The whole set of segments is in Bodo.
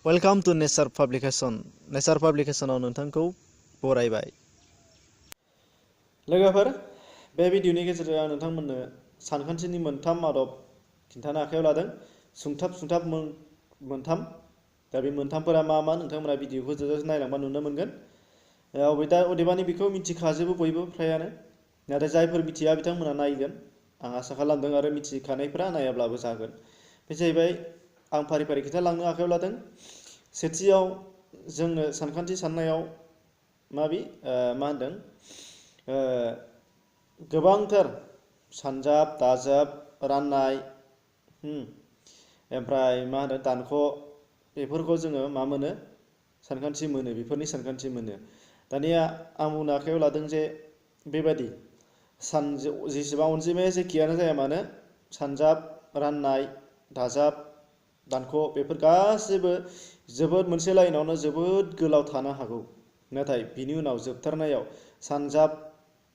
Welcome to nature publication. नेचार पाब्लिकेशनाव नोंथांखौ बरायबाय। लोगोफोर, बे भिडिअनि गेजेरजों आं नोंथांमोननो सानखान्थिनि मोनथाम आदब खिन्थानो आखायाव लादों। सुंथाब मोनथाम। दा बे मोनथामफोरा मा मा नोंथांमोना भिडिअखौ जोबजासिम नायलांबा नुनो मोनगोन। अदेबानि बेखौ मिथिखाजोबो बयबो फ्रायानो, नाथाय जायफोर मिथिया बिथांमोना नायगोन आं आसा खालामदों, आरो मिथिखानायफोरा नायाब्लाबो जागोन। बे जाहैबाय आं फारि फारि खिन्थालांनो आखायाव लादों। सेथियाव जोंनो सानखान्थि साननायाव मा होनदों गोबांथार सानजाब दाजाब राननाय ओमफ्राय मा होनो दानख' बेफोरखौ जोङो मा मोनो सानखान्थि मोनो, बेफोरनि सानखान्थि मोनो। दानिया आं बुंनो आखायाव लादों जे बेबादि जेसेबां अनजिमाया जेखियानो जाया मानो सानजाब राननाय दाजाब दानख' बेफोर गासैबो जोबोद मोनसे लाइनावनो जोबोद गोलाव थानो हागौ, नाथाय बिनि उनाव जोबथारनायाव सानजाब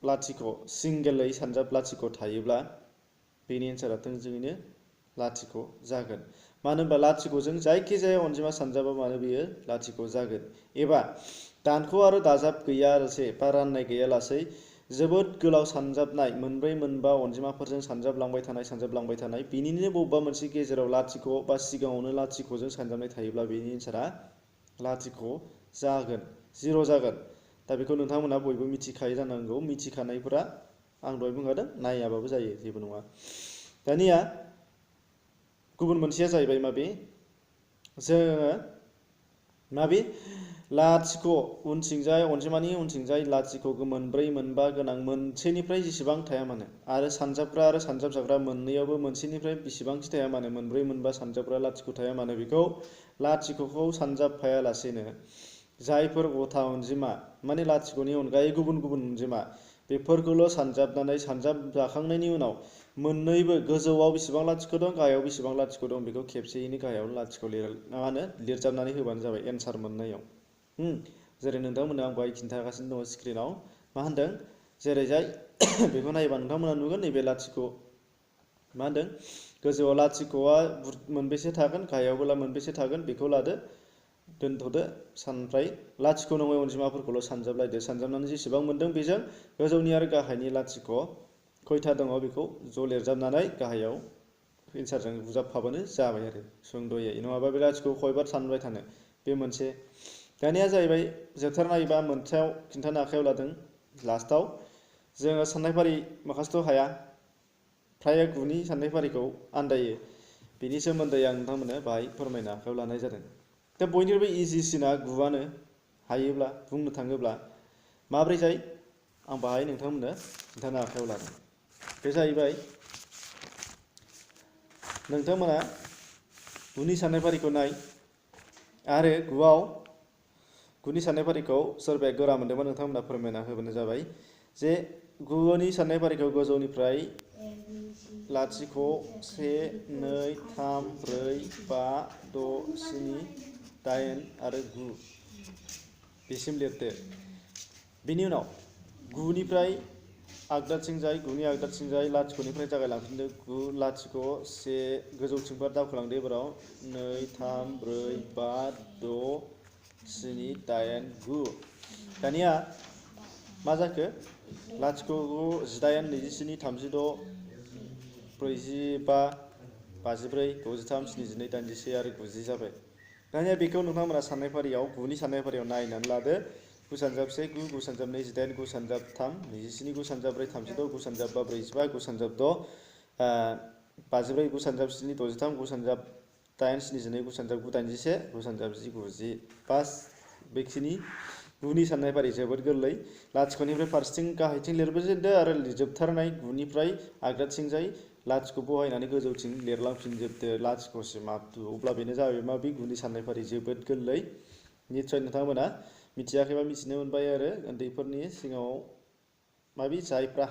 लाथिख' सिंगेलै सानजाब लाथिख' थायोब्ला बेनि एन्सारा थोंजोङैनो लाथिख' जागोन। मानो होनबा लाथिख'जों जायखिजाया अनजिमा सानजाबा मानो बेयो लाथिख' जागोन। एबा दानख' आरो दाजाब गैयालासे बा राननाय गैयालासे जोबोद गोलाव सानजाबनाय मोनब्रै मोनबा अनजिमाफोरजों सानजाबलांबाय थानाय बिनिनो बबेबा मोनसे गेजेराव लाथिख' बा सिगाङावनो लाथिख'जों सानजाबनाय थायोब्ला बेनि एन्सारा लाथिख' जागोन, 0 जागोन। दा बेखौ नोंथांमोना बयबो मिथिखायो जानांगौ। मिथिखानायफोरा आं दहाय बुंखादों नायाबाबो जायो, जेबो नङा। दानिया गुबुन मोनसेया जाहैबाय जोङो लाथिख' उनथिंजाय अनजिमानि उनथिंजाय लाथिख' मोनब्रै मोनबा गोनां मोनसेनिफ्राय जेसेबां थाया मानो, आरो सानजाबग्रा आरो सानजाबजाग्रा मोननैयावबो मोनसेनिफ्राय बेसेबांखि थाया मानो, मोनब्रै मोनबा सानजाबग्रा लाथिख' थाया मानो, बेखौ लाथिख'खौ सानजाबफायालासेनो जायफोर गथा अनजिमा माने लाथिख'नि अनगायै गुबुन गुबुन अनजिमा बेफोरखौल' सानजाबजाखांनायनि उनाव मोननैबो गोजौआव बेसेबां लाथिख' दं गाहायाव बेसेबां लाथिख' दं बेखौ खेबसेयैनो गाहायाव लाथिख' लिरजाबनानै होबानो जाबाय एन्सार मोननायाव। जेरै नोंथांमोननो आं बाहाय खिन्थागासिनो दङ स्क्रिनाव मा होनदों, जेरैजाय बेखौ नायोबा नोंथांमोना नुगोन नैबे लाथिख' मा होनदों गोजौआव लाथिख'आ मोनबेसे थागोन गाहायावबो मोनबेसे थागोन बेखौ लादो, दोनथ'दो, ओमफ्राय लाथिख' नङै अनजिमाफोरखौल' सानजाबलायदो। सानजाबनानै जेसेबां मोनदों बेजों गोजौनि आरो गाहायनि लाथिख' खयथा दङ बेखौ ज' लिरजाबनानै गाहायाव एन्सारजों बुजाबफाबानो जाबाय आरो सुंद'यै। नङाबा बे लाथिख'खौ खयबार सानबाय थानो, बे मोनसे। दानिया जाहैबाय जोबथारनाय बा मोनसेयाव खिन्थानो आखायाव लादों लास्टआव जोङो साननाय फारि माखासेथ' हाया, फ्राय गुनि साननाय फारिखौ आन्दायो। बेनि सोमोन्दै आं नोंथांमोननो बाहाय फोरमायनो आखायाव लानाय जादों। दा बयनिख्रुइबो इजिसिना गुआनो, हायोब्ला बुंनो थाङोब्ला माब्रै जायो आं बाहाय नोंथांमोननो खिन्थानो आखायाव लादों। बे जाहैबाय नोंथांमोना गुनि साननाय फारिखौ नाय, आरो गुनि साननाय फारिखौ सोरबाया गोरा मोनदोंबा नोंथांमोना फोरमायना होबानो जाबाय जे गुनि साननाय फारिखौ गोजौनिफ्राय लाथिख' 1 2 3 4 5 6 7 8 आरो 9 बेसिम लिरदो। बेनि उनाव गुनि आगदाथिंजाय लाथिख'निफ्राय जागायलांफिनदो। 9 लाथिख' 1 गोजौथिं बार दावखोलांदो। एबाराव 2 3 4 5 6 7 8 9। दानिया मा जाखो, लाथिख' 18 27 36 45 54 63 71 81 आरो 90 जाबाय। दानिया बेखौ नोंथांमोना साननाय फारियाव गुनि साननाय फारियाव नायनानै लादो। 9 सानजाब 1 9 9 सानजाब 2 18 9 सानजाब 3 27 9 सानजाब 4 36 9 सानजाब 5 45 9 सानजाब 6 54 9 सानजाब 7 63 9 सानजाब 8 72 9 सानजाब 9 81 9 सानजाब 10 90। बास, बेखिनि गुनि साननाय फारि जोबोद गोरलै। लाथिख'निफ्राय फारसेथिं गाहायथिं लिरबोजेनदो आरो जोबथारनाय गुनिफ्राय आगदाथिंजाय लाथिख' बहायनानै गोजौथिं लिरलांफिनजोबदो लाथिख'सिम अब्ला बेनो जाबाय बे गुनि साननाय फारि जोबोद गोरलै। निस्सय नोंथांमोना मिथियाखैबा मिथिनो मोनबाय। आरो उन्दैफोरनि सिगाङाव जायफ्रा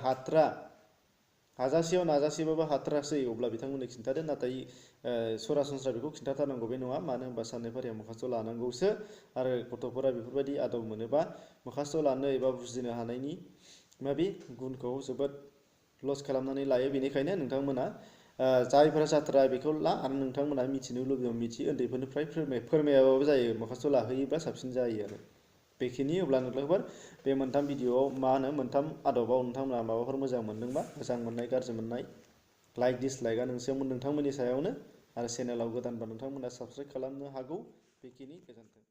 हाजासेयाव नाजासेबाबो हाथारासै अब्ला बिथांमोननो खिन्थादो, नाथाय सरासनस्रा बेखौ खिन्थाथारनांगौ बे नङा। मानो होनबा साननाय फारिया मोखास्थ' लानांगौसो, आरो गथ'फोरा बेफोरबायदि आदब मोनोबा मोखास्थ' लानो एबा बुजिनो हानायनि गुनखौ जोबोद लस खालामनानै लायो। बेनिखायनो नोंथांमोना जायफोरा जाथारा बेखौ ला आरो नोंथांमोना मिथिनो लुबैयोबा मिथि उन्दैफोरनिफ्राय फोरमायाबाबो जायो माखासे लाहोयोबा साबसिन जायो आरो बेखिनि अब्ला नोंथांफोर बे मोनथाम भिडिअआव मा होनो मोनथाम आदबाव नोंथांमोना माबाफोर मोजां मोनदोंबा मोजां मोननाय गाज्रि मोननाय लाइक डिसलाइकआ नोंथांमोननि सायावनो आरो चेनेलाव गोदानबा नोंथांमोना साबस्क्राइब खालामनो हागौ बेखिनि गोजोन्थों।